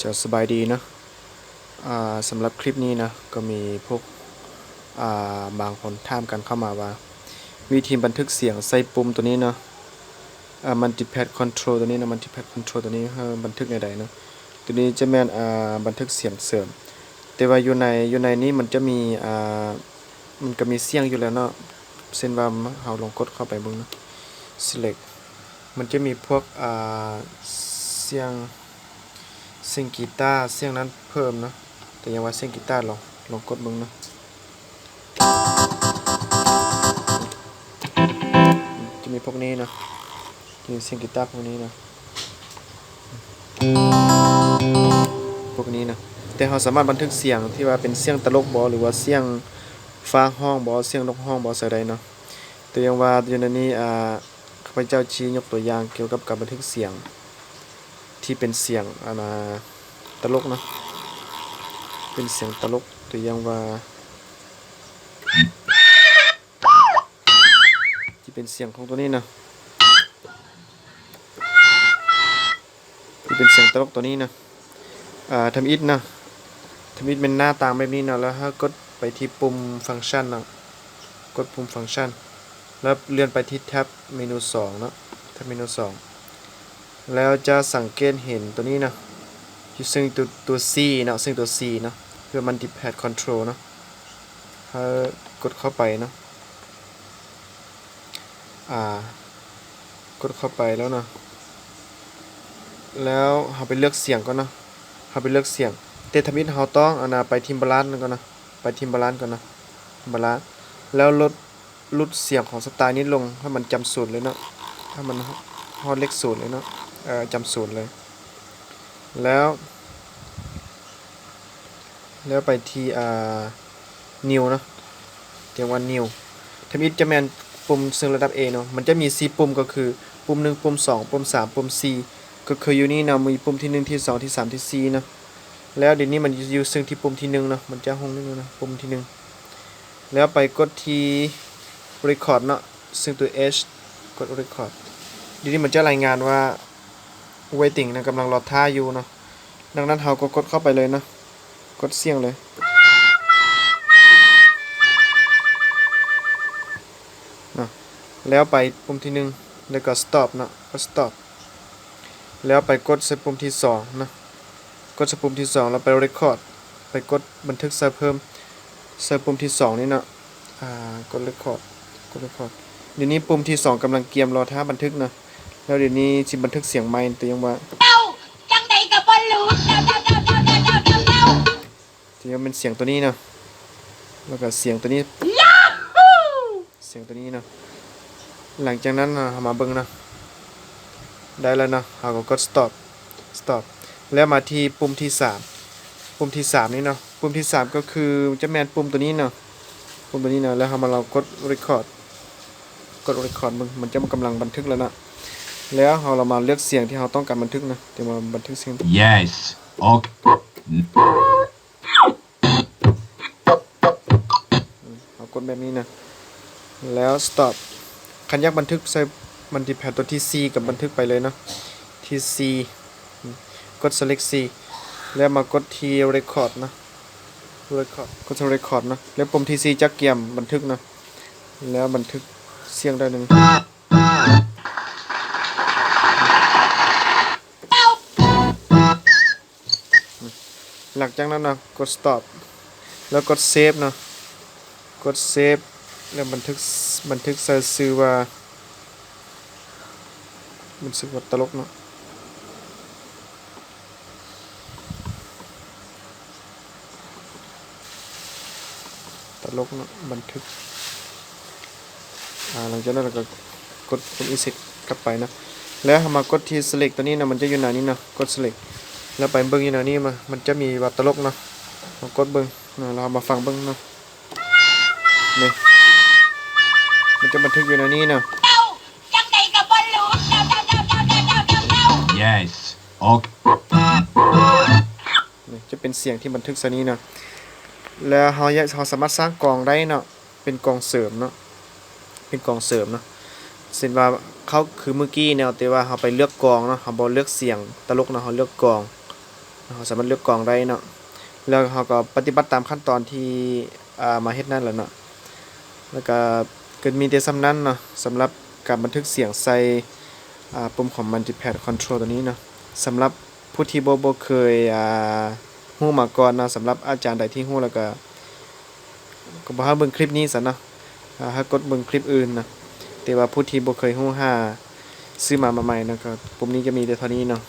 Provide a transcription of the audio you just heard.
ກະສະບາຍດີເນາະ ອ່າ ສຳລັບຄລິບນີ້ເນາະ ກໍມີພວກ ອ່າ ບາງຄົນຖາມກັນເຂົ້າມາວ່າ ວິທີບັນທຶກສຽງໃສ່ປຸ່ມໂຕນີ້ເນາະ ອ່າ Multipath Control ໂຕນີ້ເນາະ Multipath Control ໂຕນີ້ ເຮົາບັນທຶກແນວໃດເນາະ ໂຕນີ້ຈະແມ່ນ ອ່າ ບັນທຶກສຽງເສີມ ແຕ່ວ່າຢູ່ໃນ ຢູ່ໃນນີ້ມັນຈະມີ ອ່າ ມັນກໍມີສຽງຢູ່ແລ້ວເນາະ ເຊັ່ນວ່າເຮົາລອງກົດເຂົ້າໄປເບິ່ງເນາະ Select ມັນຈະມີພວກ ອ່າ ສຽງ ສຽງກີຕາ ສຽງນັ້ນເພີ່ມເນາະ ແຕ່ຍັງວ່າສຽງກີຕາ ລອງ ລອງກົດເບິ່ງເນາະ ຈະມີພວກນີ້ເນາະ ຈະມີສຽງກີຕາພວກນີ້ເນາະ ພວກນີ້ເນາະ ແຕ່ເຮົາສາມາດບັນທຶກສຽງທີ່ວ່າເປັນສຽງຕະຫຼົກບໍ ຫຼືວ່າສຽງຟ້າຮ້ອງບໍ ສຽງນົກຮ້ອງບໍ ໃສ່ໄດ້ເນາະ ຕົວຢ່າງວ່າຢູ່ໃນນີ້ ອ່າ ຂ້າພະເຈົ້າຊິຍົກຕົວຢ່າງກ່ຽວກັບການບັນທຶກສຽງ ທີ່ເປັນສຽງ ອັນນ່າ ຕະຫຼົກເນາະ ເປັນສຽງຕະຫຼົກ ຕົວຢ່າງວ່າ ທີ່ເປັນສຽງຂອງໂຕນີ້ນະ ທີ່ເປັນສຽງຕະຫຼົກໂຕນີ້ນະ ອ່າ ທຳອິດນະ ທຳອິດແມ່ນໜ້າຕ່າງແບບນີ້ນະ ແລ້ວເຮົາກົດໄປທີ່ປຸ່ມຟັງຊັນເນາະ ກົດປຸ່ມຟັງຊັນ ແລ້ວເລື່ອນໄປທີ່ແທັບເມນູສອງເນາະ ແທັບເມນູສອງ ແລ້ວຈະສັງເກດເຫັນໂຕນີ້ນະ ຢູ່ເຊິ່ງໂຕ ໂຕ C ເນາະ ເຊິ່ງໂຕ C ເນາະ ຄື Multipath Control ເນາະ ເຮົາກົດເຂົ້າໄປເນາະ ອ່າ ກົດເຂົ້າໄປແລ້ວເນາະ ແລ້ວເຮົາໄປເລືອກສຽງກ່ອນເນາະ ເຮົາໄປເລືອກສຽງ ແຕ່ທຳອິດເຮົາຕ້ອງ ອັນນ່າ ໄປທີ່ Balance ກ່ອນເນາະ ໄປທີ່ Balance ກ່ອນເນາະ Balance ແລ້ວຫຼຸດ ຫຼຸດສຽງຂອງສະໄຕລ໌ນີ້ລົງໃຫ້ມັນຈຳສູນເລີຍເນາະ ໃຫ້ມັນຮອດເລກສູນເລີຍເນາະ ເອີ ຈຳສູນເລີຍ ແລ້ວ ແລ້ວໄປທີ່ ອ່າ New ເນາະ ຮຽກວ່າ New ທຳອິດຈະແມ່ນປຸ່ມເຊິ່ງລະດັບ A ເນາະ ມັນຈະມີສີ່ປຸ່ມ ກໍຄືປຸ່ມໜຶ່ງ ປຸ່ມສອງ ປຸ່ມສາມ ປຸ່ມສີ່ ກໍຄືຢູ່ນີ້ເນາະ ມີປຸ່ມທີໜຶ່ງ ທີສອງ ທີສາມ ທີສີ່ເນາະ ແລ້ວດຽວນີ້ມັນຢູ່ເຊິ່ງທີ່ປຸ່ມທີໜຶ່ງເນາະ ມັນຈະຮຸ່ງໜຶ່ງເນາະ ປຸ່ມທີໜຶ່ງ ແລ້ວໄປກົດທີ່ Record ເນາະ ເຊິ່ງໂຕ H ກົດ Record ດຽວນີ້ມັນຈະລາຍງານວ່າ Waiting ນະ ກຳລັງລໍຖ້າຢູ່ເນາະ ດັ່ງນັ້ນເຮົາກໍກົດເຂົ້າໄປເລີຍເນາະ ກົດສຽງເລີຍເນາະ ແລ້ວໄປປຸ່ມທີໜຶ່ງ ແລ້ວກໍ Stop ເນາະ ກົດ Stop ແລ້ວໄປກົດໃສ່ປຸ່ມທີສອງເນາະ ກົດໃສ່ປຸ່ມທີສອງ ແລ້ວໄປ Record ໄປກົດບັນທຶກໃສ່ເພີ່ມ ໃສ່ປຸ່ມທີສອງນີ້ເນາະ ອ່າ ກົດ Record ກົດ Record ດຽວນີ້ປຸ່ມທີສອງກຳລັງກຽມລໍຖ້າບັນທຶກເນາະ ແລ້ວດຽວນີ້ຊິບັນທຶກສຽງໃໝ່ ຕົວຢ່າງວ່າ ເຈົ້າ ຈັ່ງໃດກໍບໍ່ຮູ້ ເຈົ້າ ເຈົ້າ ທີ່ວ່າແມ່ນສຽງໂຕນີ້ເນາະ ແລ້ວກໍສຽງໂຕນີ້ ສຽງໂຕນີ້ເນາະ ຫຼັງຈາກນັ້ນເນາະ ເຮົາມາເບິ່ງເນາະ ໄດ້ແລ້ວເນາະ ເຮົາກໍກົດ Stop Stop ແລ້ວມາທີ່ປຸ່ມທີສາມ ປຸ່ມທີສາມນີ້ເນາະ ປຸ່ມທີສາມກໍຄືຈະແມ່ນປຸ່ມໂຕນີ້ເນາະ ປຸ່ມໂຕນີ້ເນາະ ແລ້ວເຮົາມາລອງກົດ Record ກົດ Record ເບິ່ງ ມັນຈະກຳລັງບັນທຶກແລ້ວເນາະ ແລ້ວເຮົາລອງມາເລືອກສຽງທີ່ເຮົາຕ້ອງການບັນທຶກເນາະ ຈະມາບັນທຶກສຽງ Yes OK ເຮົາກົດແບບນີ້ນະ ແລ້ວ Stop ຄັນຢາກບັນທຶກໃສ່ Multipath ຕົວທີສີ່ ກໍບັນທຶກໄປເລີຍເນາະ ທີສີ່ ກົດ Select ສີ່ ແລ້ວມາກົດທີ່ Record ນະ Record ກົດ Record ເນາະ ແລ້ວປຸ່ມທີສີ່ຈະກຽມບັນທຶກເນາະ ແລ້ວບັນທຶກສຽງໄດ້ເລີຍ ຫຼັງຈາກນັ້ນເນາະ ກົດ Stop ແລ້ວກົດ Save ເນາະ ກົດ Save ແລ້ວບັນທຶກ ບັນທຶກໃສ່ຊື່ວ່າ ມັນຊື່ວ່າຕະຫຼົກເນາະ ຕະຫຼົກເນາະ ບັນທຶກ ອ່າ ຫຼັງຈາກນັ້ນເຮົາກໍກົດ ກົດ Exit ກັບໄປເນາະ ແລ້ວເຮົາມາກົດທີ່ Select ຕົວນີ້ເນາະ ມັນຈະຢູ່ໜ້ານີ້ເນາະ ກົດ Select ແລ້ວໄປເບິ່ງຢູ່ໜ້ານີ້ ມາ ມັນຈະມີວ່າຕະຫຼົກເນາະ ມາກົດເບິ່ງເນາະ ແລ້ວເຮົາມາຟັງເບິ່ງເນາະ ນີ້ ມັນຈະບັນທຶກຢູ່ໃນນີ້ເນາະ ເຈົ້າ ຈັ່ງໃດກໍບໍ່ຮູ້ ເຈົ້າ ເຈົ້າ ເຈົ້າ Yes OK ນີ້ຈະເປັນສຽງທີ່ບັນທຶກໃສ່ນີ້ເນາະ ແລ້ວເຮົາຢາກ ເຮົາສາມາດສ້າງກອງໄດ້ເນາະ ເປັນກອງເສີມເນາະ ເປັນກອງເສີມເນາະ ເຊັ່ນວ່າເຮົາ ຄືມື້ກີ້ແນວ ແຕ່ວ່າເຮົາໄປເລືອກກອງເນາະ ເຮົາບໍ່ເລືອກສຽງຕະຫຼົກເນາະ ເຮົາເລືອກກອງ ເຮົາສາມາດເລືອກກ້ອງໄດ້ເນາະ ແລ້ວເຮົາກໍປະຕິບັດຕາມຂັ້ນຕອນທີ່ ອ່າ ມາເຮັດນັ້ນແຫຼະເນາະ. ແລ້ວກໍ ກໍມີແຕ່ສ່ຳນັ້ນເນາະ ສຳລັບການບັນທຶກສຽງໃສ່ ອ່າ ປຸ່ມຂອງ Multipath Control ຕົວນີ້ເນາະ. ສຳລັບຜູ້ທີ່ບໍ່ ບໍ່ເຄີຍ ອ່າ ຮູ້ມາກ່ອນເນາະ ສຳລັບອາຈານໃດທີ່ຮູ້ແລ້ວກໍ ກໍບໍ່ໃຫ້ເບິ່ງຄລິບນີ້ຊັ້ນເນາະ ອ່າ ໃຫ້ກົດເບິ່ງຄລິບອື່ນເນາະ. ແຕ່ວ່າຜູ້ທີ່ບໍ່ເຄີຍຮູ້ ຫາຊື້ມາໃໝ່ໆເນາະ ກໍປຸ່ມນີ້ກໍມີແຕ່ເທົ່ານີ້ເນາະ.